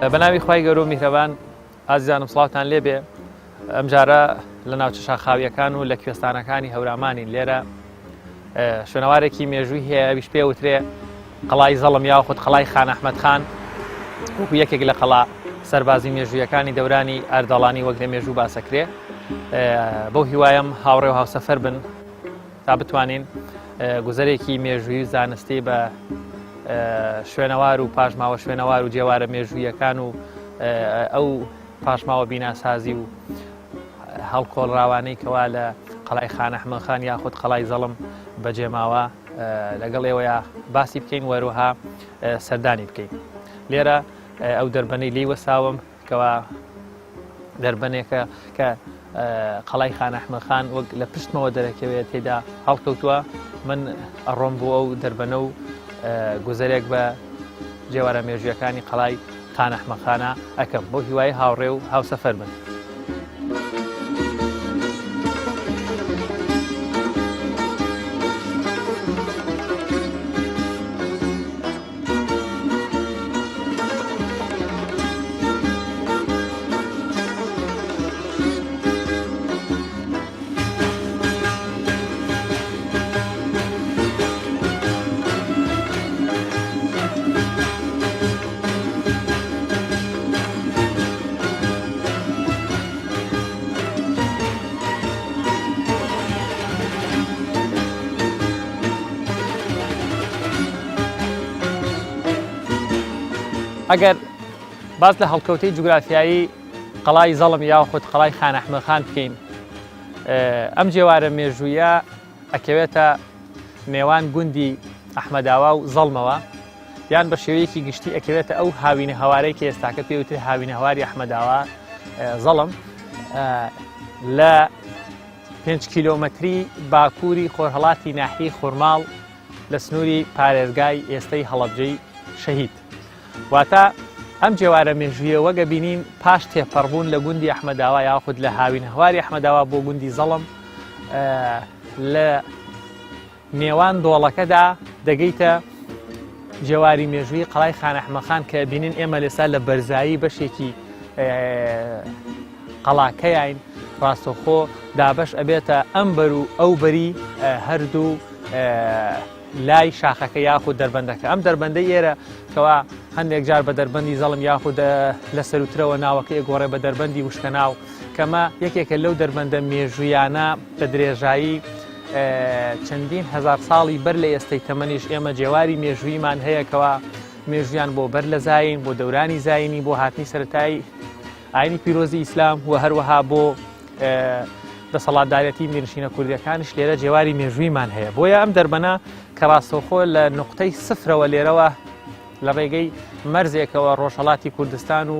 بەناوی خوای گەورە و میهرەبان ئازیزانم سڵاوتان لێبێ ئەمجارە لە ناوچە شاخاویەکان و لە کوێستانەکانی هەورامانین لێرە شوێنەوارێکی مێژووی هەیە ئەویش پێ وترێ قەڵای زەڵم یاخود قەڵای خان ئەحمەد خان وەکو یەکێک لە قەڵا سەربازی مێژوویەکانی دەورانی ئەردەڵانی وەک لە مێژوو باسەکرێ بەو هیوایم هاوڕێ و هاوسەفەر بن تا بتوانین گوزەرێکی مێژووی و زانستی بە شوێنەوار و پاشماوە شوێنەوار و جێوارە مێژوویەکان و ئەو پاشماوە بیناسازی و هەڵکۆڵراوانەی کەوا لە قەڵای خان ئەحمەد خان یاخود قەڵای زەڵم بەجێماوە لەگەڵ ئێوەیە باسی بکەین وەروها سەردانی بکەین لێرە ئەو دەربەنەی لی وەساوم کەوا دەربەنێکە کە قەڵای خان ئەحمەد خان وەک لە پشتمەوە دەرەکەوێت تێدا هەڵکەوتووە من ئەڕۆم بۆ ئەو دەربەنە و گوزەرێک بە جێوارە مێژوویەکانی قەڵای خان ئەحمەد خانە ئەکەم بۆ هیوای هاوڕێ و هاوسەفەر بن. ئەگەر باس لە هەڵکەوتەی جوگرافیایی قەڵای زەڵم یاخود قەڵای خان ئەحمەد خان بکەین ئەم جێوارە مێژوویە ئەکەوێتە نێوان گوندی ئەحمەداوا و زەڵمەوە یان بە شێوەیەکی گشتی ئەکەوێتە ئەو هاوینە هەوارەی کە ئێستاکە پێوتر هاوینە هەواری ئەحمەداوا زەڵم لە 5 کیلۆمەتری باکووری خۆرهڵاتی ناحیەی خورماڵ لە سنووری پارێزگای ئێستەی هەڵەبجەی شەهید. واتە ئەم جێوارە مێژوویە وەک ئەبینین پاش تێپەڕبوون لە گوندی ئەحمەداوا یاخود لە هاوینەهواری ئەحمەداوا بۆ گوندی زەڵم لە نێوان دۆڵەکەدا دەگەیتە جێواری مێژووی قەڵای خان ئەحمەخان کە بینین ئێمە لێسا لە بەرزایی بەشێکی قەڵاکەیان ڕاستەخۆ دابەش ئەبێتە ئەم بەر و ئەو بەری هەردوو لای شاخەکە یاخود دەربەندەکە ئەم دەربەندەی ئێرە کەوا هەندێک جار بە دەربەندی زەڵم یاخود لە سەروترەوە ناوەکەی ئەگۆڕێ بە دەربەندی وشکەناو کەمە یەکێکە لەو دەربەندە مێژوویانە بە درێژایی چەندین هزار ساڵی بەر لە ئێستەی تەمەنیش ئێمە جێواری مێژوویمان هەیە کەوا مێژویان بۆ بەر لە زین بۆ دەورانی زینی بۆ هاتنی سەتایی ئاینی پیرۆزی ئیسلام و هەروەها بۆ دەسەڵاتدارەتی میرنشینە کوردیەکانیش لێرە جێواری مێژوویمان هەیە بۆیە ئەم دەربەنە کە ڕاستەوخۆ لە نقطەی سفرەوە لێرەوە لە ڕێگەی مەرزێکەوە ڕۆژهڵاتی کوردستان و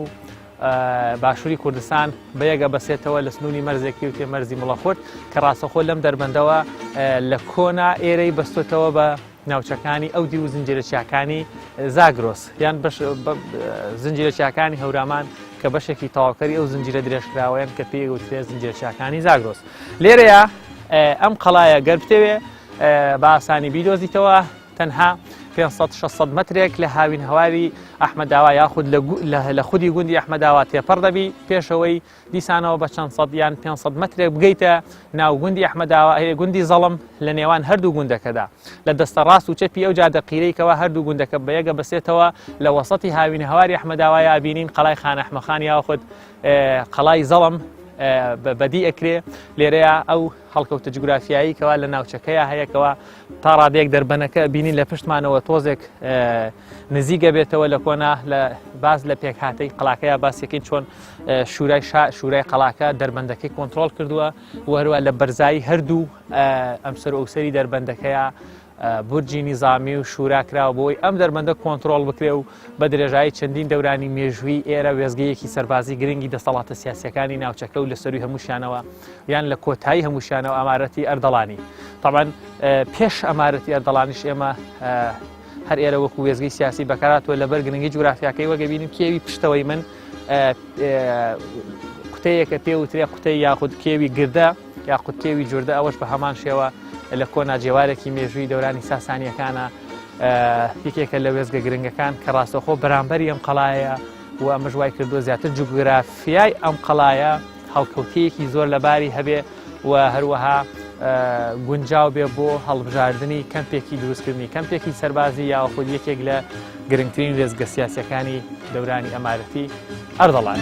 باشووری کوردستان بەیەگە بەسێتەوە لە سنووری مەرزێک پێوتێ مەرزی مڵەخورد کە ڕاستەخۆ لەم دەربەندەوە لە کۆنا ئێرەی بەستۆتەوە بە ناوچەکانی ئەو دیو زنجیرە چیاکانی زاگرۆس یان بەش زنجیرە چیاکانی هەورامان کە بەشێکی تەواوکەری ئەو زنجیرە درێژکراوەیان کە پێی وترێ زنجیرە چیاکانی زاگرۆس لێرەیە ئەم قەڵایە گەر بتەوێ بە ئاسانی بیدۆزیتەوە تەنها 500 600 مترێک لە هاوین هەواری ئەحمەداوا یاخود لە خودی گوندی ئەحمەداوا تێپەڕ دەبی پێشەوەی دیسانەوە بە چەند سەد یان 500 مەترێک بگەیتە ناو گوندی ئەحمەداوە ئەێ گوندی زەڵم لە نێوان هەردوو گوندەکەدا لە دەستە ڕاست و چەپی ئەو جادە قیرەی کەوا هەردوو گوندەکە بە یەکە بەسێتەوە لە وەسەتی هاوینە هەواری ئەحمەداوایە ئەبینین قەڵای خان ئەحمەخان یاخود قەڵای زەڵم بەدی ئەکرێ لێرەیە ئەو هەڵکەوتە جوگرافیایی کەوا لە ناوچەکەیا هەیە کەوا تا ڕادەیەک دەربەنەکە بینین لە پشتمانەوە تۆزێک نزیکە بێتەوە لە کۆنا لە باز لە پێکهاتەی قەڵاکەیا باسیەکەین چۆن شورای شا شورای قەڵاکە دەربەندەکەی کۆنتترۆل کردووە و هەروە لە بەرزایی هەردوو ئەمسەر ئەوسەری دەربەندەکەیە بورجی نیزامی و شورا کراوە بۆی ئەم دەربەندە کۆنترۆڵ بکرێ و بە درێژایی چەندین دەورانی مێژووی ئێرە وێستگەیەکی سەربازی گرنگی دەسەڵاتە سیاسیەکانی ناوچەکە و لە سەروی هەمووشیانەوە یان لە کۆتایی هەمووشیانەوە ئەمارەتی ئەردەڵانی تەبعەن پێش ئەمارەتی ئەردەڵانیش ئێمە هەر ئێرە وەکو وێزگەی سیاسی بەکاراتوە لەبەر گرنگی جوگرافیاکەی وەگە بینیم کێوی پشتەوەی من قوتەیەکە پێ وترێ قوتەی یاخود کێوی گردە یاخود کێوی جوردە ئەوەش بە هەمان شێوە لە کۆنا جێوارێکی مێژووی دەورانی ساسانیەکانە یەکێکە لە وێزگە گرنگەکان کە ڕاستەخۆ بەرامبەری ئەم قەڵایە. و ئەمەش وای کردووە زیاتر جوگرافیای ئەم قەڵایە هەڵکەوتەیەکی زۆر لەباری هەبێ و هەروەها گونجاو بێ بۆ هەڵبژاردنی کەمپێکی دروستکردنی کەمپێکی سەربازی یاخود یەکێک لە گرنگترین وێستگە سیاسیەکانی دەورانی ئەمارەتی ئەردەڵان.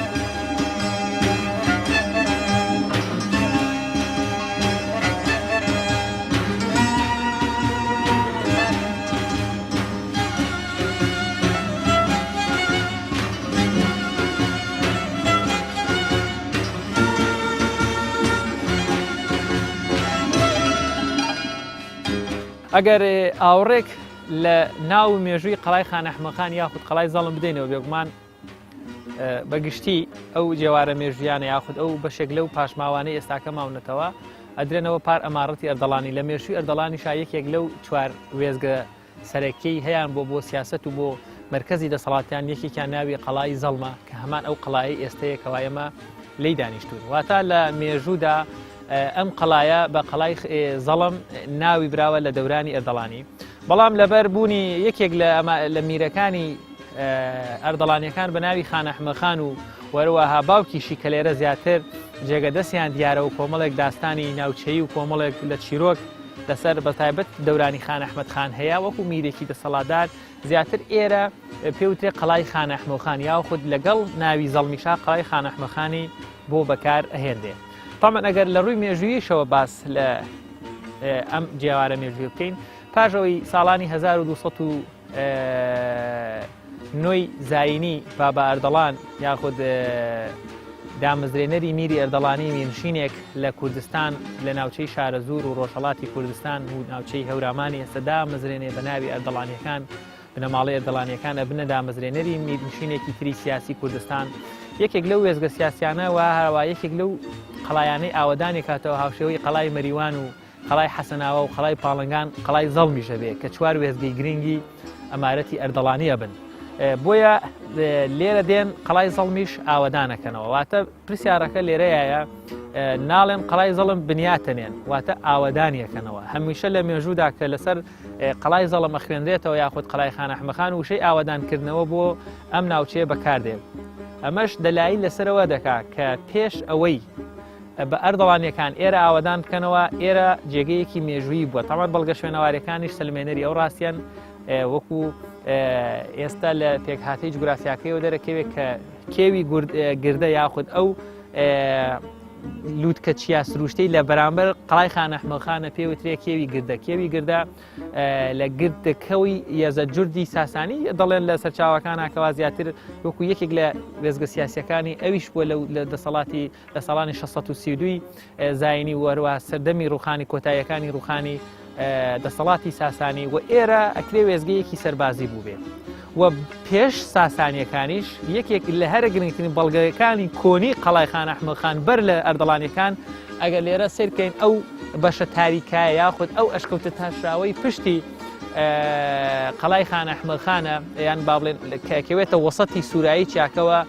ئەگەر ئاوڕێک لە ناو مێژووی قەڵای خانەحمەخان یاخود قەڵای زەڵم بدەینەوە بێگومان بە گشتی ئەو جێوارە مێژویانە یاخود ئەو بەشێک لەو پاشماوانەی ئێستاکە ماونەتەوە ئەدرێنەوە پار ئەماڕەتی ئەردەڵانی لە مێژووی ئەردەڵانی شا یەکێک لەو چوار وێزگە سەرەکیی هەیان بۆ بۆ سیاسەت و بۆ مەرکەزی دەسەڵاتیان یەکێکیان ناوی قەڵای زەڵمە کە هەمان ئەو قەڵایەی ئێستەیە کەوا ئێمە لێی دانیشتوون واتە لە مێژوودا ئەم قەڵایە بە قەڵای زەڵم ناوی براوە لە دەورانی ئەردەڵانی بەڵام لەبەر بوونی یەکێک لە میرەکانی ئەردەڵانیەکان بە ناوی خانەحمەخان و وەروەها باوکیشی کە لێرە زیاتر جێگە دەستیان دیارە و کۆمەڵێک داستانی ناوچەیی و کۆمەڵێک لە چیرۆک لەسەر بەتایبەت دەورانی خان ئەحمەد خان هەیە وەکو میرێکی دەسەڵاتدار زیاتر ئێرە پێوترێ قەڵای خان ئەحمەخان یاخود لەگەڵ ناوی زەڵمیشا قەڵای خان ئەحمەخانی بۆ بەکار ئەهێنرێ تامان ئەگەر لە ڕووی مێژوویشەوە باس لە ئەم جیاوارە مێژووی بکەین پاژەوەی ساڵانی 1200 نۆی زایینی بابا ئەردەڵان یاخود دامەزرێنەری میری ئەردەڵانی میرنشینێک لە کوردستان لە ناوچەی شارەزوور و ڕۆژهەڵاتی کوردستان و ناوچەی هەورامانی ئێستا دامەزرێنێ بە ناوی ئەردەڵانیەکان بنەماڵەی ئەردەڵانیەکان ئەبنە دامەزرێنەری میرنشینێکی تری سیاسی کوردستان یەکێک لەو وێزگە سیاسیانە و هەروە یەکێک لەو قەڵایانەی ئاوەدانی کاتەوە هاوشێوەی قەڵای مەریوان و قەڵای حەسەناوە و قەڵای پاڵنگان قەڵای زەڵمیش هەبێ کە چوار وێستگەی گرنگی ئەمارەتی ئەردەڵانی ئەبن بۆیە لێرە دێن قەڵای زەڵمیش ئاوەدانەکەنەوە واتە پرسیارەکە لێرەیە ناڵێن قەڵای زەڵم بنیاتەنێن واتە ئاوەدانیەکەنەوە هەمیشە لە مێژوودا کە لەسەر قەڵای زەڵم ئەخوێنرێتەوە یاخود قەڵای خان ئەحمەخان وشەی ئاوەدانکردنەوە بۆ ئەم ناوچەیە بەکاردێت ئەمەش دەلایی لەسەرەوە دەکا کە پێش ئەوەی بە ئەردەڵانیەکان ئێرە ئاوەدان بکەنەوە ئێرە جێگەیەکی مێژوویی بووە تاوان بەڵگە شوێنەوارەکانیش سلمێنەری ئەو ڕاستیان وەکو ئێستا لە پێکهاتەی جوگرافیاکەیەوە دەرەکەوێت کە کێوی گردە یاخود ئەو لووتکە چیا سروشتەی لە بەرامبەر قەڵای خانەحمەخانە پێوترێ کێوی گردە کێوی گردە لە گردەکەوی یەزە جوردی ساسانی دەڵێن لە سەرچاوەکانە کەوا زیاتر وەکو یەکێک لە وێزگە سیاسەکانی ئەویش بووە لە دەسەڵاتی لە ساڵانی 632 زینی و هەروە سەردەمی ڕوخانی کۆتاییەکانی ڕوخانی دەسەڵاتی ساسانی و ئێرە ئەکرێ وێزگەیەکی سەربازی بووبێ و پێش ساسانیەکانیش یەکێک لە هەرە گرنگترین بەڵگەکانی کۆنی قەڵای خان ئەحمەد خان بەر لە ئەردەڵانیەکان ئەگەر لێرە سەیرکەین ئەو بەشە تاریکایە یاخود ئەو ئەشکەوتە تاشراوەی پشتی قەڵای خان ئەحمەد خانە یان با بڵێن کەکەوێتە وەسەتی سوورایی چیاکەوە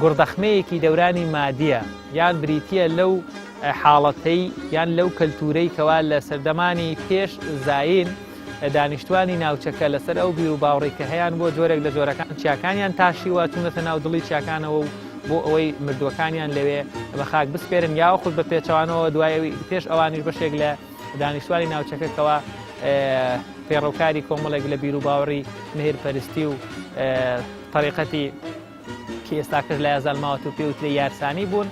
گوڕدەخمەیەکی دەورانی مادیە یان بریتە لەو حاڵەتەی یان لەو کەلتورەی کەوا لە سەردەمانی پێش زین دانیشتوانی ناوچەکە لەسەر ئەو بیر و باوەڕی کە هەیان بۆ جۆرێک لە جۆرەکان چیاکانیان تاشیوە چوونەتە ناو دڵی چیاکانەوە و بۆ ئەوەی مردووەکانیان لەوێ بە خاک بسپێرن یاخود بە پێچەوانەوە دوای پێش ئەوانیش بەشێک لە دانیشتوانی ناوچەکە کەوا پەیڕەوکاری کۆمەڵێک لە بیر و باوەڕی مهرپەرستی و تەریقەتی کە ئێستاکەش لە یازال ماوەت و پێوترێ یارسانی بوون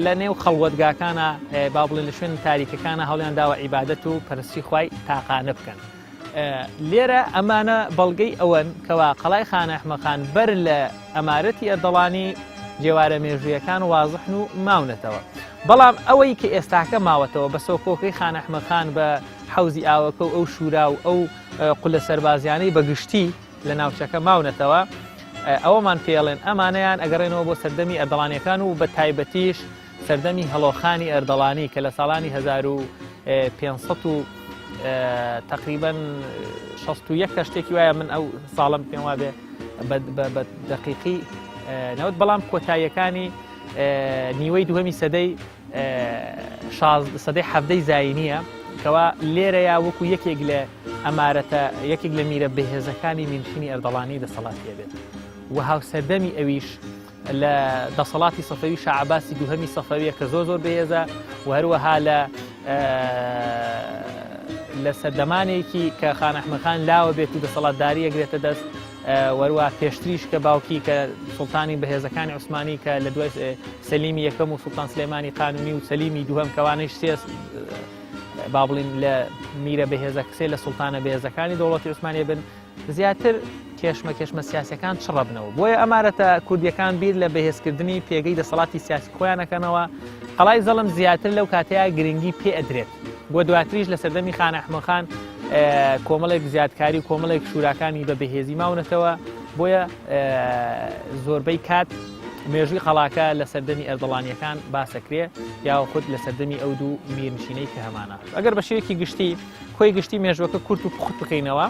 لە نێو خەڵوەتگاکانە با بڵێن لە شوێن تاریکەکانە هەوڵیان داوە عیبادەت و پەرستی خوای تاقانە بکەن. لێرە ئەمانە بەڵگەی ئەوەن کەوا قەڵای خانە ئەحمەخان بەر لە ئەمارەتی ئەردەڵانی جێوارە مێژوویەکان وازحن و ماونەتەوە. بەڵام ئەوەی کە ئێستاکە ماوەتەوە بە سۆکۆکەی خانە ئەحمەخان بە حەوزی ئاوەکە و ئەو شورا و ئەو قولە سەربازیانەی بەگشتی لە ناوچەکە ماونەتەوە ئەوەمان پێڵێن ئەمانەیان ئەگەڕێنەوە بۆ سەردەمی ئەردەڵانیەکان و بە تایبەتیش سەردەمی هەڵۆخانی ئەردەڵانی کە لە ساڵانی 1500 و تقریبا 61 کە شتێکی وایە من ئەو ساڵم پێم وابێ بە دقیقی نەوت بەڵام کۆتاییەکانی نیوەی دووەمی سەدەی سەدەی حەڤدەی زایینییە کەوا لێرەیا وەکو یەکێک لە ئەمارەتە یەکێک لە میرە بەهێزەکانی میرنشینی ئەردەڵانی دەسەڵاتی ئەبێت. و هاوسەردەمی ئەویش لە دەسەڵاتی سەفەوی شاعباسی دووهەمی سەفەویە کە زۆر زۆر بەهێزە و هەروەها لە لە سەردەمانێکی کە خان ئەحمەخان لاوە بێت و دەسەڵاتداری ئەگرێتە دەست وەروە پێشتریش کە باوکی کە سوڵتانی بەهێزەکانی عوسمانی کە لە دوای سەلیمی یەکەم و سوڵتان سلێمانی قانونی و سەلیمی دووەم کەوانەیش سێ با بڵین لە میرە بەهێزە کسێ لە سوڵتانە بەهێزەکانی دەوڵەتی عوسمانی بن زیاتر کێشمە کێشمە سیاسەکان چڕبنەوە بۆیە ئەمارەتە کوردیەکان بیر لە بەهێزکردنی پێگەی دەسەڵاتی سیاسی خۆیانەکەنەوە قەڵای زەڵم زیاتر لەو کاتەیە گرنگی پێ ئەدرێت بۆ دواتریش لە سەردەمی خان ئەحمەخان کۆمەڵێک زیادکاری و کۆمەڵێک شوراکانی بە بەهێزی ماونەتەوە بۆیە زۆربەی کات مێژووی قەڵاکە لە سەردەمی ئەردەڵانیەکان باسەکرێ یاخود لە سەردەمی ئەو دوو میرنشینەی کە هەمانە ئەگەر بە شێوەیەکی گشتی کۆی گشتی مێژوەکە کورت و پوخت بکەینەوە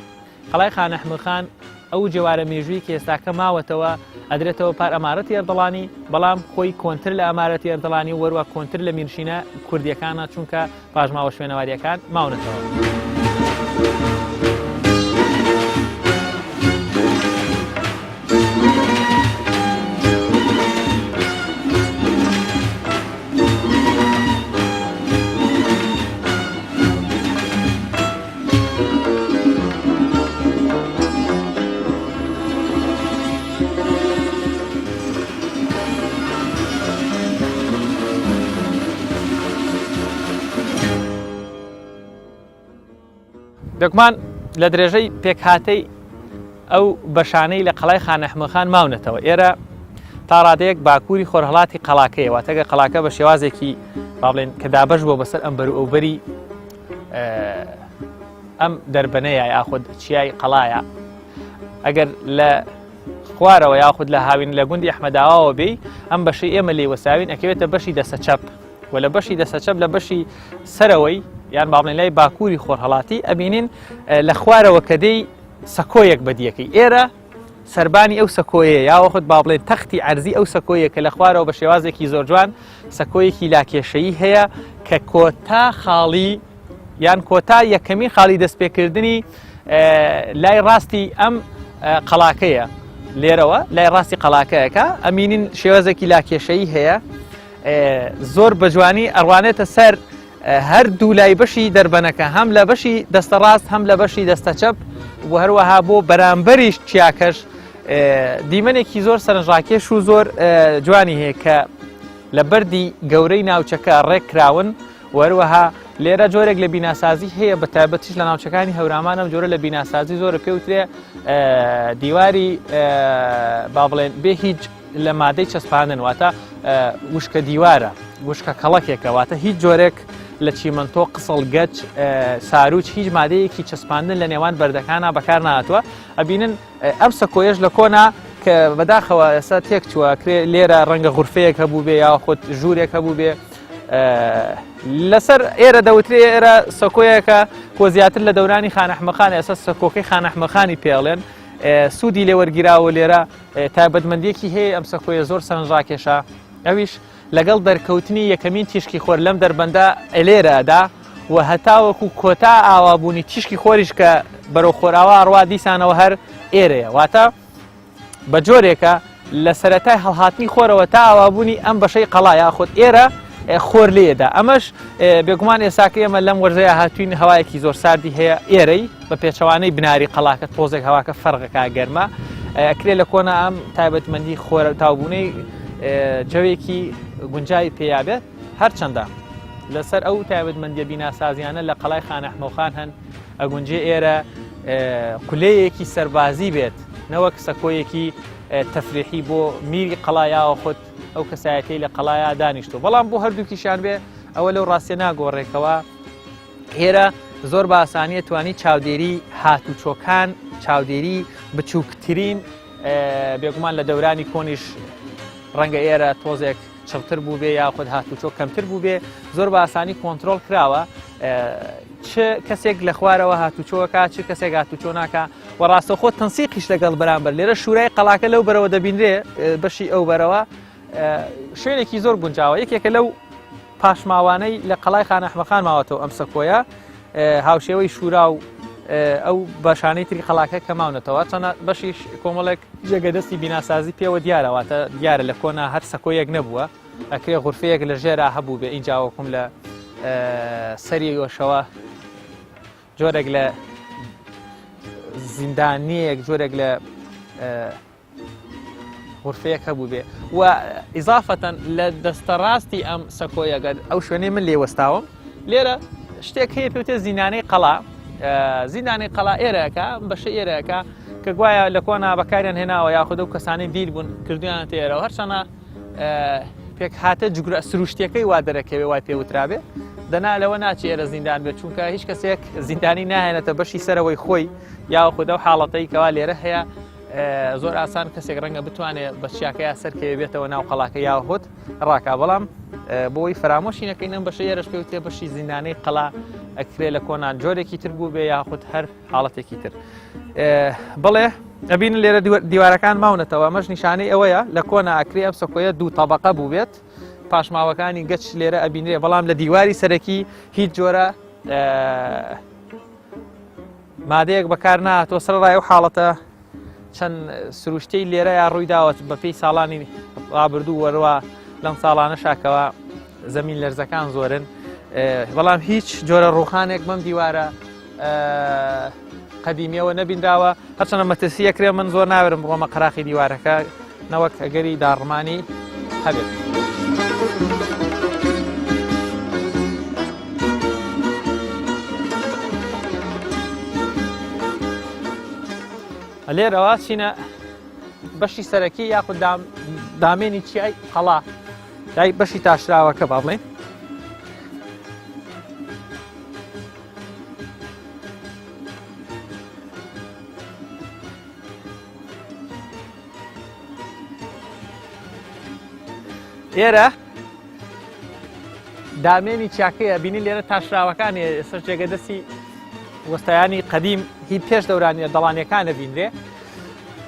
قەڵای خانەحمەخان ئەو جێوارە مێژووی کە ئێستاکە ماوەتەوە ئەدرێتەوە پار ئەمارەتی ئەردەڵانی بەڵام خۆی کۆنتر لە ئەمارەتی ئەردەڵانی و وەروە کۆنتر لە میرنشینە کوردیەکانە چونکە پاشماوە شوێنەواریەکان ماونەتەوە. بێگومان لە درێژەی پێکهاتەی ئەو بەشانەی لە قەڵای خانەحمەخان ماونەتەوە ئێرە تا ڕادەیەک باکووری خۆرهڵاتی قەڵاکەیە واتەگە قەڵاکە بە شێوازێکی با بڵێن کە دابەش بووە بەسەر ئەم بەر و ئەوبەری ئەم دەربەنەیە یاخود چیای قەڵایە ئەگەر لە خوارەوە یاخود لە هاوین لە گوندی ئەحمەداواوە بێی ئەم بەشەی ئێمە لێ وەساوین ئەکەوێتە بەشی دەسە چەپ و لە بەشی دەسە چەپ لە بەشی سەرەوەی یان با بڵێن لای باکووری خۆرهەڵاتی ئەبینین لە خوارەوە کە دێی سەکۆیەک بەدیەکەی ئێرە سەربانی ئەو سەکۆیە یاوەخود با بڵێن تەختی عەرزی ئەو سەکۆیە کە لە خوارەوە بە شێوازێکی زۆر جوان سەکۆیەکی لاکێشەیی هەیە کە کۆتا خاڵی یان کۆتا یەکەمین خاڵی دەستپێکردنی لای ڕاستی ئەم قەڵاکەیە لێرەوە لای ڕاستی قەڵاکەیەکە ئەمینین شێوازێکی لاکێشەیی هەیە زۆر بەجوانی ئەڕوانێتە سەر هەردوو لای بەشی دەربەنەکە هەم لە بەشی دەستە ڕاست هەم لە بەشی دەستە چەپ و هەروەها بۆ بەرامبەریش چیاکەش دیمەنێکی زۆر سەرنجڕاکێش و زۆر جوانی هەیە کە لە بەردی گەورەی ناوچەکە ڕێک کراون و هەروەها لێرە جۆرێک لە بیناسازی هەیە بە تایبەتیش لە ناوچەکانی هەورامان ئەم جۆرە لە بیناسازی زۆرە پێوترێ دیواری با بڵێن بێ هیچ لە مادەی چەسپاندن واتە وشکە دیوارە وشکە کەڵەکێکە واتە هیچ جۆرێک لە چیمەنتۆ قسڵ گەچ ساروچ هیچ مادەیەکی چەسپاندن لە نێوان بەردەکانە بەکار نهاتووە ئەبینن ئەم سەکۆیەش لە کۆنا کە بەداخەوە ئێستا تێک چووە کرێ لێرە ڕەنگە غورفەیەک هەبوو بێ یاخود ژوورێک هەبوو بێ لەسەر ئێرە دەوترێ ئێرە سەکۆیەکە کۆ زیاتر لە دەورانی خانەحمەخان ئێستا سەکۆکەی خانەحمەخانی پێڵێن سوودی لێوەرگیراوە لێرە تایبەتمەندیەکی هەیە ئەم سەکۆیە زۆر سەرنجڕاکێشە ئەویش لەگەڵ دەرکەوتنی یەکەمین تیشکی خۆر لەم دەربەندە لێرەدا و هەتاوەکو کۆتا ئاوابوونی تیشکی خۆریش کە بەرەو خۆراوا ئەڕوا دیسانەوە هەر ئێرەیە واتە بە جۆرێکە لە سەرەتای هەڵهاتنی خۆرەوە تا ئاوابوونی ئەم بەشەی قەڵا یاخود ئێرە خۆر لێدا ئەمەش بێگومان ئێساکە ئێمە لەم وەرزەیە هاتوین هەوایەکی زۆر ساردی هەیە ئێرەی بە پێچەوانەی بناری قەڵاکە تۆزێک هەواکە فەرقەکە گەرمە ئەکرێ لە کۆنا ئەم تایبەتمەندی خۆرە تاوبوونەی جەوێکی گونجاوی پێیا بێت هەرچەندە لەسەر ئەو تایبەتمەندیە بیناسازیانە لە قەڵای خانەحمەخان هەن ئەگونجێ ئێرە قولەیەکی سەربازی بێت نەوەک سەکۆیەکی تەفریحی بۆ میری قەڵایاوە خۆت ئەو کەسایەتەی لە قەڵایا دانیشتووە بەڵام بۆ هەردووکیشیان بێ ئەوە لەو ڕاستیە ناگۆڕێکەوە ئێرە زۆر بە ئاسانیە توانی چاودێری هاتوچۆکان چاودێری بچووکترین بێگومان لە دەورانی کۆنیش ڕەنگە ئێرە تۆزێک چڕتر بوو بێ یاخود هاتوچۆ کەمتر بوو بێ زۆر بە ئاسانی کۆنتترۆل کراوە چ کەسێک لە خوارەوە هاتوچۆکە چ کەسێک هاتوچۆ ناکە و ڕاستەوخۆ تەنسیقیش لەگەڵ بەرامبەر لێرە شورای قەڵاکە لەو بەرەوە دەبینرێ بەشی ئەو بەرەوە شوێنێکی زۆر گونجاوە یەکێکە لەو پاشماوانەی لە قەڵای خانەحمەخان ماوەتەوە ئەم سەکۆیە هاوشێوەی شورا و. ئەو بەشانەی تری قەڵاکە کە ماونەتەوە چەند بەشیش کۆمەڵێک جێگە دەستی بیناسازی پێوە دیارە واتە دیارە لە کۆنا هەر سەکۆیەک نەبووە ئەکرێ غورفەیەک لە ژێرا هەبوو بێ ئینجا وەکوم لە سەری وەشەوە جۆرێک لە زیندانیەک جۆرێک لە غورفەیەک هەبوو بێ و ئیزافەتەن لە دەستە ڕاستی ئەم سەکۆیە گەر ئەو شوێنەی من لێ وەستاوم لێرە شتێک هەیە پێوتێ زیندانەی قەڵا زیندانەی قەڵا ئێرەکە بەشە ئێرەکە کە گوایە لە کۆنا بەکاریان هێناوە یاخود ئەو کەسانی دیل بوون کردویان تێرەوە هەرچەنە پێکهاتە جوگرا سروشتیەکەی وا دەرەکەوێ وای پێوترابێ دەنا لەوە ناچێ ئێرە زیندان بێت چونکە هیچ کەسێک زیندانی ناهێنێتە بەشی سەرەوەی خۆی یاخود ئەو حاڵەتەی کەوا لێرە هەیە زۆر ئاسان کەسێک ڕەنگە بتوانێت بە چیاکەیا سەرکەوێ بێتەوە ناو قەڵاکە یاخود ڕاکا بەڵام بۆی فەرامۆشی نەکەین ئەم بەشە ئێرەش پێوتێ بەشی زیندانەی قەڵا ئەکرێ لە کۆنان جۆرێکی تر بوو بێ یاخود هەر حاڵەتێکی تر بڵێ ئەبین لێرە دیوارەکان ماونەتەوە ئەمەش نیشانەی ئەوەیە لە کۆنا ئەکرێ ئەم سەکۆیە دوو تەبقە بوو بێت پاشماوەکانی گەچ لێرە ئەبینرێ بەڵام لە دیواری سەرەکی هیچ جۆرە مادەیەک بەکار نهاتوە سەرڕای ئەو حاڵەتە چەند سروشتەی لێرەیا ڕوویداوە بەپێی ساڵانی ڕابردوو وەروە لەم ساڵانە شاکەوە زەمین لەرزەکان زۆرن بەڵام هیچ جۆرە ڕوخانێک بەم دیوارە قەدیمیەوە نەبینراوە هەرچەنە مەترسی ئەکرێ من زۆر ناورم بڕۆمە قەراخی دیوارەکە نەوەک ئەگەری داڕمانی هەبێت. لێرەوە چینە بەشی سەرەکی یاخود دامێنی چیای قەڵا دای بەشی تاشراوەکە با بڵێن ئێرە دامێنی چیاکەیە بینی لێرە تاشراوەکانی ئێستا جێگە دەستی وەستایانی قەدیم هی پێش دەورانیە دەڵانیەکانە بینرێ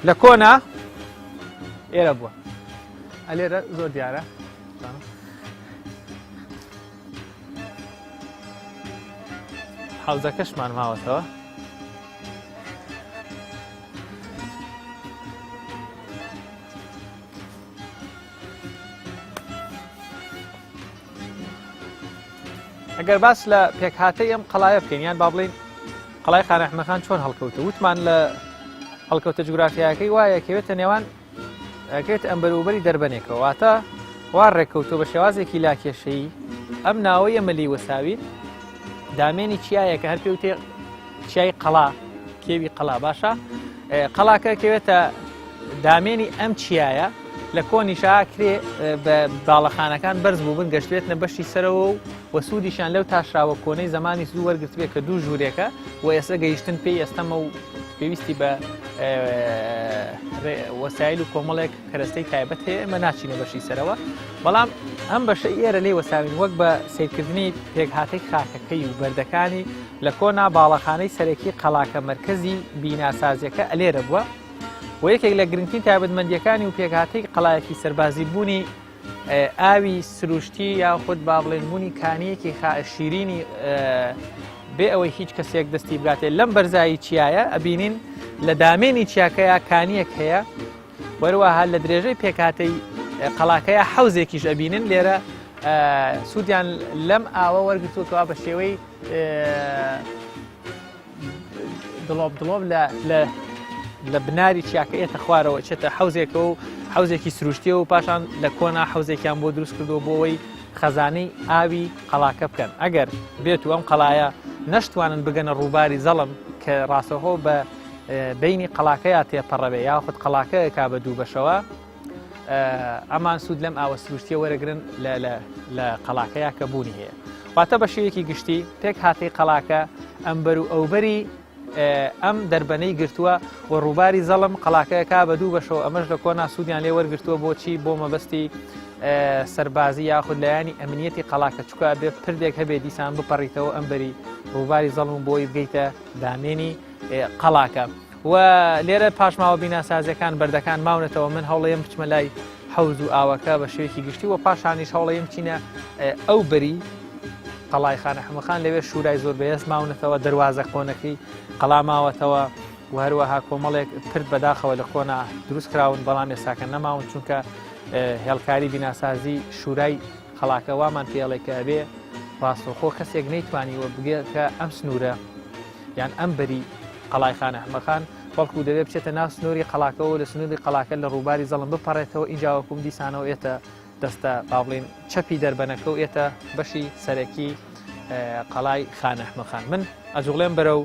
لە کۆنا ئێرە بووە ئەلێرە زۆر دیارە حەوزەکەشمان ماوەتەوە ئەگەر باس لە پێکهاتەی ئەم قەڵایە بکەین یان با بڵین قەڵای خان ئەحمەخان چۆن هەڵکەوتە وتمان لە هەڵکەوتە جوگرافیاکەی وایە کەوێتە نێوان ئەکەوێتە ئەمبەروبەری دەربەنێکەوە واتە وا ڕێککەوتووە بە شێوازێکی لاکێشەیی ئەم ناوەی ئەمە لێی وەساوین دامێنی چیایە کە هەر پێوتێ چیای قەڵا کێوی قەڵا باشە قەڵاکە کەوێتە دامێنی ئەم چیایە لە کۆنیشا کرێ بە باڵەخانەکان بەرز بوو بن گەشتێتنە بەشی سەرەوە و وە سوودیشیان لەو تاشراوە کۆنەی زەمانی زوو وەرگرتبێ کە دوو ژوورێکە و ئێستا گەیشتن پێی ئەستەمە و پێویستی بە وەسایل و کۆمەڵێک کەرەستەی تایبەت هەیە ئێمە ناچینە بەشی سەرەوە بەڵام ئەم بەشە ئێرە لێ وەساوین وەک بە سیرکردنی پێکهاتەی خاکەکەی و بەردەکانی لە کۆنا باڵەخانەی سەرەکی قەڵاکە مەرکەزی بیناسازیەکە ئەلێرە بووە و یەکێک لە گرنگترین تایبەتمەندیەکانی و پێکهاتەی قەڵایەکی سەربازی بوونی ئاوی سروشتی یاخود با بڵێن بوونی کانیەکی شیرینی بێ ئەوەی هیچ کەسێک دەستی بگاتێ لەم بەرزایی چیایە ئەبینین لە دامێنی چیاکەیە کانیەک هەیە وەروەها لە درێژەی پێکهاتەی قەڵاکەیە حەوزێکیش ئەبینن لێرە سوودیان لەم ئاوە وەرگتووەکەوە بە شێوەی دڵۆپ دڵۆپ لە لە لە بناری چیاکە ئێتە خوارەوە چێتە حەوزێکە و حەوزێکی سروشتیە و پاشان لە کۆنا حەوزێکیان بۆ دروست کردو بۆ ئەوەی خەزانەی ئاوی قەڵاکە بکەن ئەگەر بێت و ئەم قەڵایە نەشتوانن بگەنە ڕووباری زەڵم کە ڕاستەخۆ بە بینی قەڵاکەیا تێپەڕەوێ یاخود قەڵاکەیەکا بە دوو بەشەوە ئەمان سوود لەم ئاوە سروشتیە وەرەگرن لە قەڵاکەیا کە بوونی هەیە واتە بە شێوەیەکی گشتی پێک هاتەی قەڵاکە ئەمبەر و ئەوبەری ئەم دەربەنەی گرتووە و ڕووباری زەڵم قەڵاکەیەکە بە دوو بەشەوە ئەمەش لە کۆنا سوودیان لێ وەرگتووە بۆچی بۆ مەبەستی سەربازی یاخود لایەنی ئەمنیەتی قەڵاکە چکە بێ پردێک هەبێ دیسان بپەڕیتەوە ئەمبەری ڕووباری زەڵم بۆی بگەیتە دامێنی قەڵاکە و لێرە پاشماوە بیناسازیەکان بەردەکان ماونەتەوە من هەوڵەیەم بچمە لای حەوز و ئاوەکە بە شێوەیەکی گشتی و پاشانیش هەوڵەیەم بچینە ئەو بەری. قەڵای خانە حەمەخان لەوێ شورای زۆر بەهێز ماونەتەوە دەروازە کۆنەکەی قەڵا ماوەتەوە و هەروەها کۆمەڵێک پرد بەداخەوە لە کۆنا دروست کراون بەڵام ئێستاکە نەماون چونکە هێڵکاری بیناسازی شورای قەڵاکە وامان پێڵێ کە ئەبێ ڕاستەوخۆ کەسێک نەیتوانیوە بگێتە ئەم سنوورە یان ئەم بەری قەڵای خانە حمەخان بەڵکو دەبێت بچێتە ناو سنووری قەڵاکەەوە لە سنووری قەڵاکە لە ڕووباری زەڵم بپەڕێتەوە ئینجاوەکوم دیسانەوە ئێتە دەستە با بڵێین چەپی دەربەنەکە و ئێتە بەشی سەرەکی قەڵای خانە ئەحمەخان من ئەجوڵێم بەرەو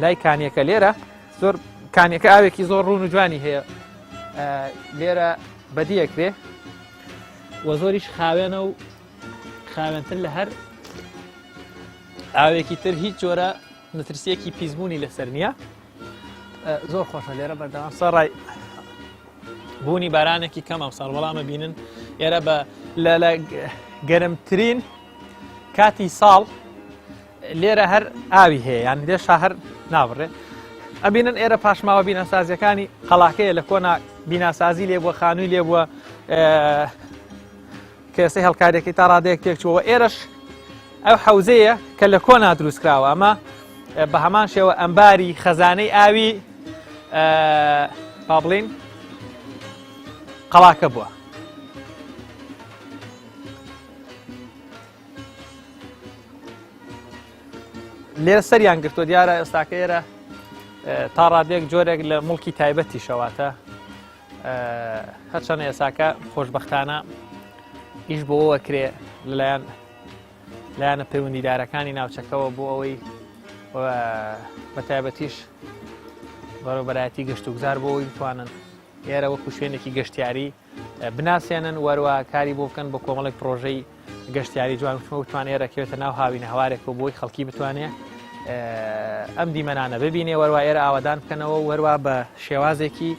لای کانیەکە لێرە زۆر کانیەکە ئاوێکی زۆر ڕوون و جوانی هەیە لێرە بەدیەکرێ و زۆریش خاوێنە و خاوێنتر لە هەر ئاوێکی تر هیچ جۆرە مەترسیەکی پیسبوونی لەسەر نییە زۆر خۆشە لێرە بەردەوام سەڕای بوونی بارانێکی کەم ئەمساڵ بەڵام بینن ئێرە بە لە گەرمترین کاتی ساڵ لێرە هەر ئاوی هەیە یان لێشا هەر نابڕێ ئەبینن ئێرە پاشماوە بیناسازیەکانی قەڵاکەیە لە کۆنا بیناسازی لێ بووە خانووی لێ بووە کێسەی هەڵکاریەکەی تا ڕادەیەک تێکچووەوە ئێرەش ئەو حەوزەیە کە لە کۆنا دروستکراوە ئەمە بە هەمان شێوە ئەمباری خەزانەی ئاوی با بڵین قەڵاکە بووە. لێرە سەریان گرتووە دیارە ئێستاکە ئێرە تا ڕادێک جۆرێک لە مڵکی تایبەتی شەواتە هەرچەنە ئێساکە خۆشببختانە ئیش بۆ کرێ لەلایەن لایەنە پەیوەندیدارەکانی ناوچەکەوە بۆ ئەوەی بە تایبەتیش بەڕێوەبەرایەتی گەشت و گوزار بۆ ئەوەی بتوانن ئێرە وەکو شوێنێکی گەشتیاری بناسێنن وەروە کاری بۆ بکەن بۆ کۆمەڵێک پرۆژەی گەشتیاری جوان وتمە وتمان ئێرە کەوێتە ناو هاوینە هەوارێک و بۆی خەڵکی بتوانێ ئەم دیمەنانە ببینێ وەروە ئێرە ئاوادان بکەنەوە وەروە بە شێوازێکی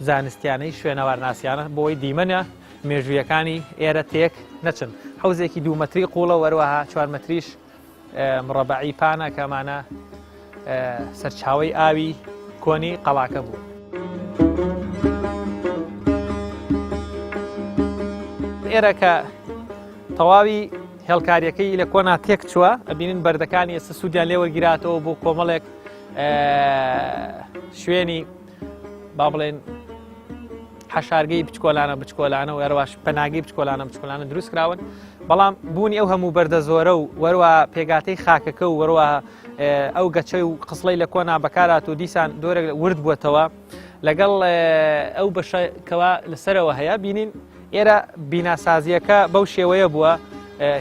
زانستیانەی شوێنەوارناسیانە بۆی دیمەنە مێژوویەکانی ئێرە تێک نەچن حوزێکی دوو مەتری قوڵە وەروەها چوار مەتریش مڕەبەعی پانە کەمانە سەرچاوەی ئاوی کۆنی قەڵاکە بوو. ئێرە کە تەواوی هێڵکاریەکەی لە کۆنا تێک چووە ئەبینن بەردەکانی ئێستا سوودیان لێوەرگیراتەوە بۆ کۆمەڵێک شوێنی با بڵێن حەشارگەی بچکۆلانە بچکۆلانە و هەرواش پەناگەی بچکۆلانە بچکۆلانە دروست کراون بەڵام بوونی ئەو هەموو بەردە زۆرە و وەروە پێگاتەی خاکەکە و وەروە ئەو گەچەی و قسڵی لە کۆنا بەکارات و دیسان دۆرێک ورد بووەتەوە لەگەڵ ئەو بەشەکەەوە لەسەرەوە هەیە بینین ئێرە بیناسازیەکە بەو شێوەیە بووە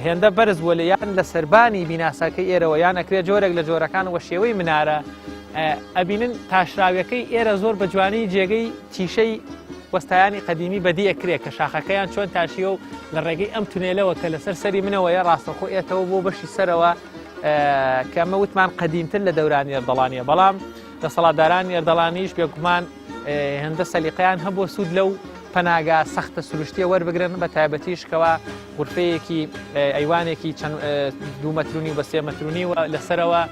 هێندە بەرز بووە لە یان لە سەربانی بیناساکەی ئێرەوە یان ئەکرێ جۆرێک لە جۆرەکان وە شێوەی منارە ئەبینن تاشراویەکەی ئێرە زۆر بە جوانی جێگەی تیشەی وەستایانی قەدیمی بەدی ئەکرێ کە شاخەکەیان چۆن تاشیە و لە ڕێگەی ئەم تونێلەوە کە لەسەر سەری منەوەیە ڕاستەخۆ ئێتەوە بۆ بەشی سەرەوە کە ئەمە وتمان قەدیمتر لە دەورانی ئەردەڵانیە بەڵام دەسەڵاتدارانی ئەردەڵانیش بێگومان هێندە سەلیقەیان هەبووە سوود لەو پەناگا سەختە سروشتیە وەربگرن بە تایبەتیش کەوا غورفەیەکی ئەیوانێکی چەند دوو مەترونی و بە سێ مەترونی و لەسەرەوە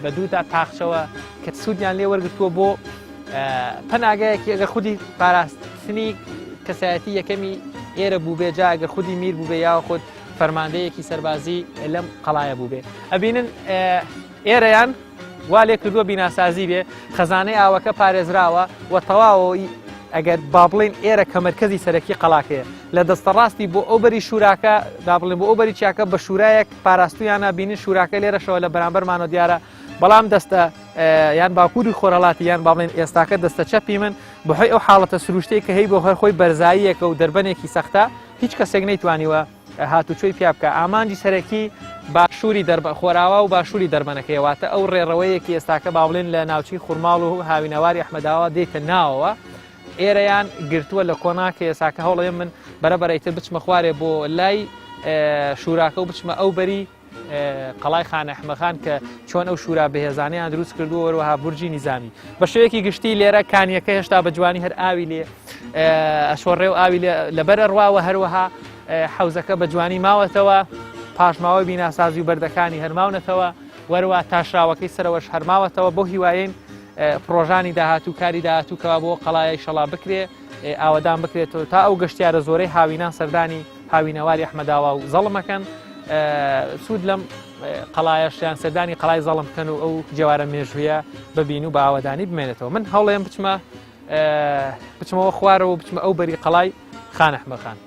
بە دووتا تاقچەوە کە سوودیان لێ وەرگتووە بۆ پەناگایەکی ئەگەر خودی پاراستنی کەسایەتی یەکەمی ئێرە بوو بێ جا ئەگەر خودی میر بوو بێ یا خود فەرماندەیەکی سەربازی لەم قەڵایە بوو بێ ئەبینن ئێرەیان وا لێ کردووە بیناسازی بێ خەزانەی ئاوەکە پارێزراوە و تەواوەی ئەگەر با بڵین ئێرە کە مرکزی سەرەکی قەڵاکەیە لە دەستە ڕاستی بۆ ئەو بەری شوراکە دا بڵێن بۆ ئەو بەری چیاکە بە شورایەک پاراستویانە بینن شوراکە لێرەشەوە لە بەرامبەرمانەوە دیارە بەڵام دەستە یان باکووری خۆرهڵاتی یان با بڵێن ئێستاکە دەستە چەپی من بەهۆی ئەو حاڵەتە سروشتەی کە هەی بۆ هەر خۆی بەرزاییەکە و دەربەنێکی سەختە هیچ کەسێک نەیتوانیوە هاتوچۆی پیا بکە ئامانجی سەرەکی باشووری دەربە خۆراوا و باشووری دەربەنەکەی واتە ئەو ڕێڕەوەیەکی ئێستاکە با بڵێن لە ناوچەی خورماڵ و هاوینەواری ئەحمەداوا دێتە ناوەوە ئێرەیان گرتووە لە کۆنا کە ئێساکە هەوڵێ من بەرەبەرەی تر بچمە خوارێ بۆ لای شوراکە و بچمە ئەو بەری قەڵای خانە ئەحمەخان کە چۆن ئەو شورا بەهێزانیان دروست کردووە وەروەها بورجی نیزامی بە شێوەیەکی گشتی لێرە کانیەکە هێشتا بە جوانی هەر ئاوی لێ ئەشۆڕێ و ئاوی لەبەر ئەڕواوە هەروەها حەوزەکە بە جوانی ماوەتەوە پاشماوەی بیناسازی و بەردەکانی هەرماونەتەوە وەروە تاشراوەکەی سەرەوەش هەرماوەتەوە بۆ هیواین پرۆژانی داهاتوو کاری داهاتوو کەوا بۆ قەڵایای شەڵا بکرێ ئاوەدان بکرێتەوە تا ئەو گەشتیارە زۆرەی هاوینان سەردانی هاوینەواری ئەحمەداوا و زەڵمەکەن. سوود لەم قەڵایەش یان سەردانی قەڵای زەڵم بکەن و ئەو جێوارە مێژوویە ببین و بە ئاوەدانی بمێنێتەوە من هەوڵێم بچمە بچمەوە خوارەوە بچمە ئەو بەری قەڵای خان ئەحمەخان.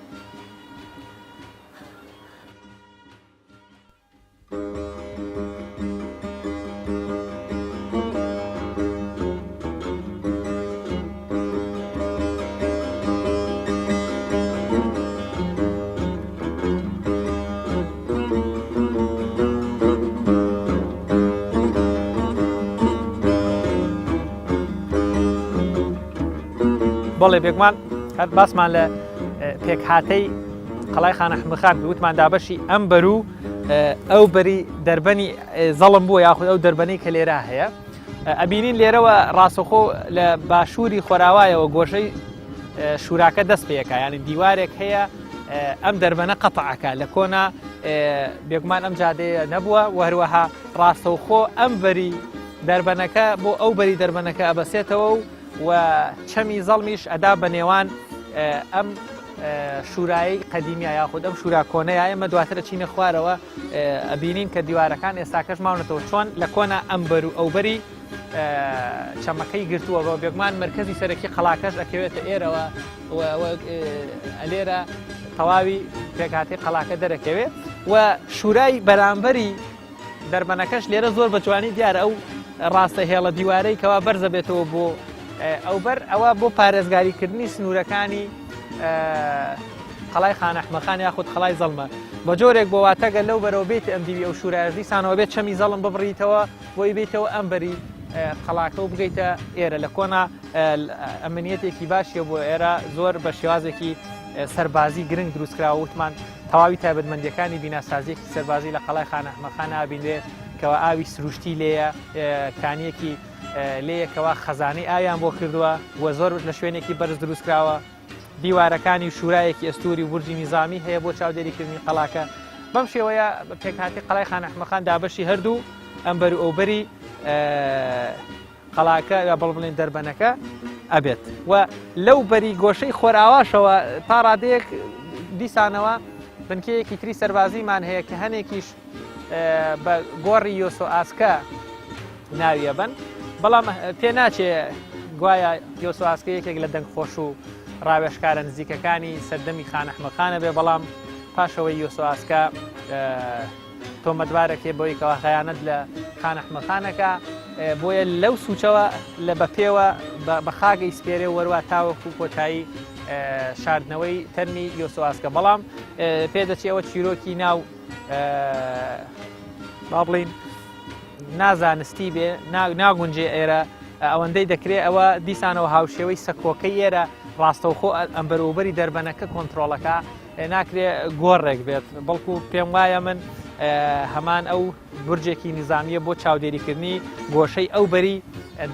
بەڵێ بێگومان هەر باسمان لە پێکهاتەی قەڵای خانە حمەخان وتمان دابەشی ئەم بەرو ئەو بەری دەربەنی زەڵم بووە یاخود ئەو دەربەنەی کە لێرە هەیە ئەبینین لێرەوە ڕاستەخۆ لە باشووری خۆراوایەوە گۆشەی شوراکە دەست پێەکە ینی دیوارێک هەیە ئەم دەربەنە قەتعەکە لە کۆنا بێگومان ئەم جادەیە نەبووە و هەروەها ڕاستەوخۆ ئەم بەری دەربەنەکە بۆ ئەو بەری دەربەنەکە ئەبەسێتەوە و و چەمی زەڵمیش ئەدا بە نێوان ئەم شورایی قەدیمیا یاخود ئەم شورا کۆنەیە ئێمە دواتر چینە خوارەوە ئەبینین کە دیوارەکان ئێستاکەش ماونەتەوە چۆن لە کۆنا ئەمبەر و ئەوبەری چەمەکەی گرتووە بە بێگومان مرکزی سەرەکی قەڵاکەش ئەکەوێتە ئێرەوە لێرە تەواوی پێکاتی قەڵاکە دەرەکەوێت و شورای بەرامبەری دەربەنەکەش لێرە زۆر بە جوانی دیارە ئەو ڕاستە هێڵە دیوارەی کەوا بەرزە بێتەوە بۆ ئەو بەر ئەوە بۆ پارێزگاریکردنی سنوورەکانی قەڵای خانەحمەخان یاخود قەڵای زەڵمە بە جۆرێک بۆ واتەگە لەو بەرەوە بێت ئەم دیوی ئەو شورایش دیسانەوە بێت چەمی زەڵم ببڕیتەوە بۆی بیتەوە ئەم بەری قەڵاکە و بگەیتە ئێرە لە کۆنا ئەمنیەتێکی باشیە بۆ ئێرە زۆر بە شێوازێکی سەربازی گرنگ دروستکراوە وتمان تەواوی تایبەتمەندیەکانی بیناسازیەکی سەربازی لە قەڵای خان ئەحمەد خان ئابینرێ کەوا ئاوی سروشتی لێیە کانیەکی لێیە کەوا خەزانەی ئاویان بۆ کردووە و زۆر لە شوێنێکی بەرز دروستکراوە دیوارەکانی و شورایەکی ئەستوری و بورجی نیزامی هەیە بۆ چاودێریکردنی قەڵاکە بەم شێوەیە پێکهاتی قەڵای خان ئەحمەد خان دابەشی هەردوو ئەمبەر و ئەوبەری قەڵاکە یا بڵ بڵێن دەربەنەکە ئەبێت و لەو بەری گۆشەی خۆراواشەوە تا ڕادەیەک دیسانەوە بنکەیەکی تری سەربازیمان هەیە کە هەنێکیش بە گۆڕی یۆسۆ ئاسکە ناویە بن بەڵام پێ ناچێ گوایە یۆسۆ ئاسکە یەکێک لە دەنگ خۆش و ڕاوێشکارە نزیکەکانی سەردەمی خانەحمەخانە بێ بەڵام پاشەوەی یۆسۆ ئاسکە تۆمەتبارەکەی بەوەی کەوا خەیانەت لە خان ئەحمەد خانەکە بۆیە لەو سوچەوە لە بەپێوە بە خاک ئیسپێرێ وەروە تاوەکو کۆتایی شاردنەوەی تەرمی یۆسواسکە بەڵام پێدەچی ئەوە چیرۆکی ناو با بڵین نازانستی بێ ناگونجێ ئێرە ئەوەندەی دەکرێت ئەوە دیسانەوە هاوشێوەی سەکۆکەی ئێرە ڕاستەوخۆ ئەمبەروبەری دەربەنەکە کۆنتترۆڵەکە ناکرێ گۆڕێک بێت بەڵکو پێم وایە من هەمان ئەو برجێکی نیزامیە بۆ چاودێریکردنی گۆشەی ئەو بەری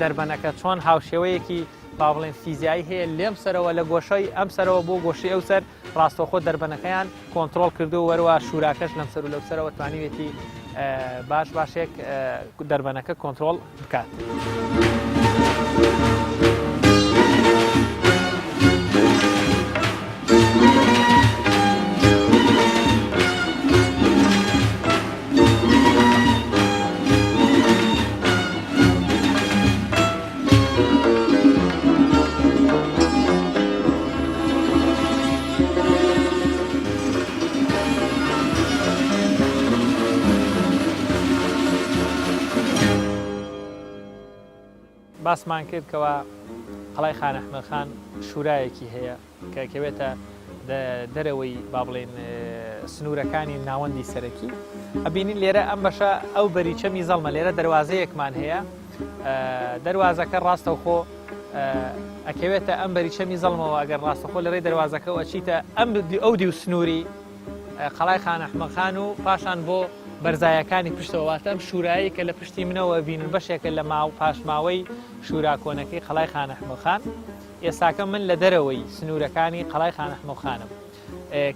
دەربەنەکە چۆن هاوشێوەیەکی با بڵێن فیزیایی هەیە لێم سەرەوە لە گۆشەی ئەم سەرەوە بۆ گۆشەی ئەو سەر ڕاستەوخۆ دەربەنەکەیان کۆنتترۆل کردو وەروە شوراکەش لەم سەر و لەو سەرەوە توانیوێتی باش باشێک دەربەنەکە کۆنتترۆل بکات. باسمان کرد کەوا قەڵای خان ئەحمەد خان شورایەکی هەیە کە کەوێتە دەرەوەی با بڵێن سنوورەکانی ناوەندی سەرەکی ئەبینین لێرە ئەم بەشە ئەو بەری چەمی زەڵمە لێرە دەواازەیەکمان هەیە دەواازەکە ڕاستەوخۆ ئەکەوێتە ئەم بەری چەمی زەڵمەوە ئەگەر ڕاستەخۆ لە ڕێی دەواازەکەەوە ئەچیتە ئەم ئەو دی و سنووری قەڵای خان ئەحمەد خان و پاشان بۆ بەرزایەکانی پشتەوە واتە ئەم شورایەی کە لە پشتی منەوە بینن بەشێکە لە ماو پاشماوەی شورا کۆنەکەی قەڵای خان ئەحمەد خان ئێستاکە من لە دەرەوەی سنوورەکانی قەڵای خان ئەحمەد خانم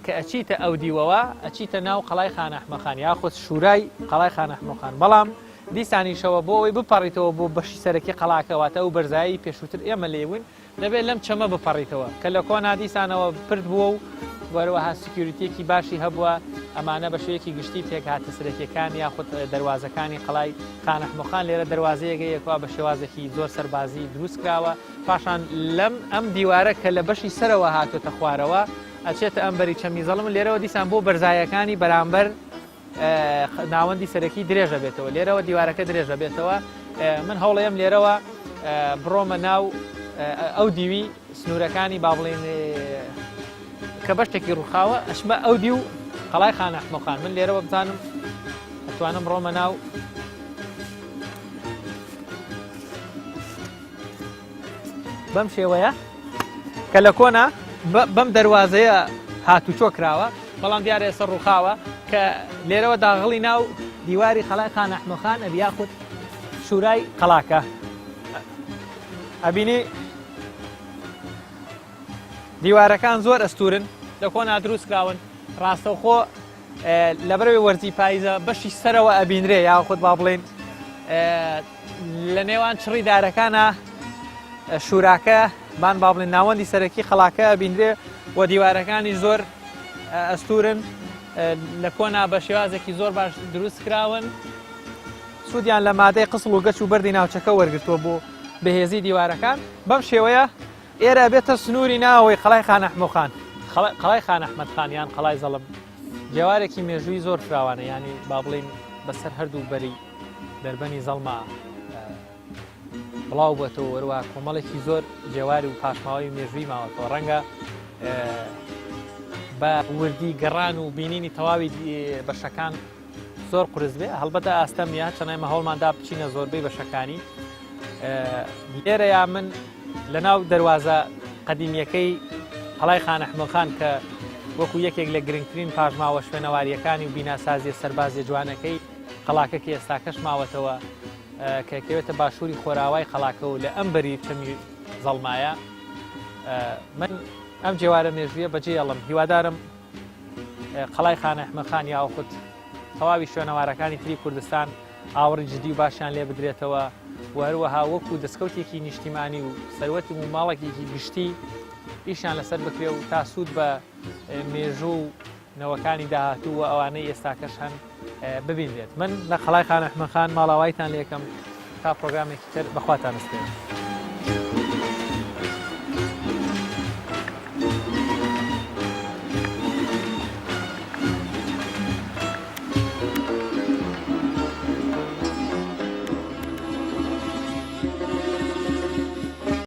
کە ئەچیتە ئەو دیوەوە ئەچیتە ناو قەڵای خان ئەحمەد خان یاخود شورای قەڵای خان ئەحمەد خان بەڵام دیسانیشەوە بۆ ئەوەی بپەڕیتەوە بۆ بەشی سەرەکی قەڵاکە واتە ئەو بەرزایی پێشووتر ئێمە لێبووین دەبێت لەم چەمە بپەڕیتەوە کە لە کۆنا دیسانەوە پرد بووە و. وەروەها security یەکی باشی هەبووە ئەمانە بە شێوەیەکی گشتی پێکهاتە سەرەکیەکان یاخود دەروازەکانی قەڵای خانەحمەخان لێرە دەروازەیەکە یەکوا بە شێوازێکی زۆر سەربازی دروست کراوە پاشان لەم ئەم دیوارە کە لە بەشی سەرەوە هاتۆتە خوارەوە ئەچێتە ئەم بەری چەمی زەڵم لێرەوە دیسان بۆ بەرزایەکانی بەرامبەر ناوەندی سەرەکی درێژە بێتەوە لێرەوە دیوارەکە درێژە بێتەوە من هەوڵەیەم لێرەوە بڕۆمە ناو ئەو دیوی سنوورەکانی با بڵین کە بەشتێکی ڕووخاوە ئەشمە ئەو دی و قەڵای خانەحمەخان من لێرەوە بزانم ئەتوانم ڕۆمە ناو بەم شێوەیە کە لە کۆنا بەم دەواازەیە هاتوچۆ کراوە بەڵام دیارە ئێستا ڕووخاوە کە لێرەوە داغڵی ناو دیواری قەڵای خان ئەحمەخان ئەبی یاخود شورای قەڵاکە ئەبینی دیوارەکان زۆر ئەستورن لە کۆنا دروست کراون ڕاستەوخۆ لەبەرەوەی وەرزی پاییزە بەشی سەرەوە ئەبینرێ یاخود با بڵێن لە نێوان چڕی دارەکانە شوراکە بان با بڵێن ناوەندی سەرەکی خەڵاکە ئەبینرێ و دیوارەکانی زۆر ئەستورن لە کۆنا بە شێوازێکی زۆر باش دروست کراون سوودیان لە مادەی قسڵ و گەچ و بەردی ناوچەکە وەرگتووە بۆ بەهێزی دیوارەکان بەم شێوەیە ئێرە بێتە سنووری ناوەوەی قەڵای خان ئەحمەخان قەڵای خان ئەحمەد خان یان قەڵای زەڵم جێوارێکی مێژووی زۆر فراوانە ینی با بڵین بەسەر هەردوو بەری دەربەنی زەڵما بڵاو بۆتەوە وەروە کۆمەڵێکی زۆر جێواری و پاشماوەی مێژووی ماوەتەوە ڕەنگە بە وردی گەڕان و بینینی تەواوی بەشەکان زۆر قورس بێ هەڵبەتە ئاستەم نیە چەند ئێمە هەوڵماندا بچینە زۆربەی بەشەکانی لێرەیا من لە ناو دەواازە قەدیمیەکەی قەڵای خانەحمەخان کە وەکو یەکێک لە گرنگترین پاشماوە شوێنەواریەکانی و بیناسازیە سەربازیە جوانەکەی قەڵاکە کە ئێستاکەش ماوەتەوە کە کەوێتە باشووری خۆراوای قەڵاکە و لە ئەم بەری چەمی زەڵمایە من ئەم جێوارە مێژوویە بەجێ ئەڵم هیوادارم قەڵای خان ئەحمەد خان یاخود تەواوی شوێنەوارەکانی تری کوردستان ئاوڕی جدی و باشیان لێ بدرێتەوە و هەروەها وەکو دەستکەوتێکی نیشتیمانی و سەروەت و ماڵێکێکی گشتی ئیشیان لەسەر بکرێ و تا سوود بە مێژوو و نەوەکانی داهاتوو و ئەوانەی ئێستاکەش هەن ببینرێت من لە قەڵای خان ئەحمەد خان ماڵاوایتان لێکەم تا پرۆگرامێکی تر بەخواتان ئەسپێرم.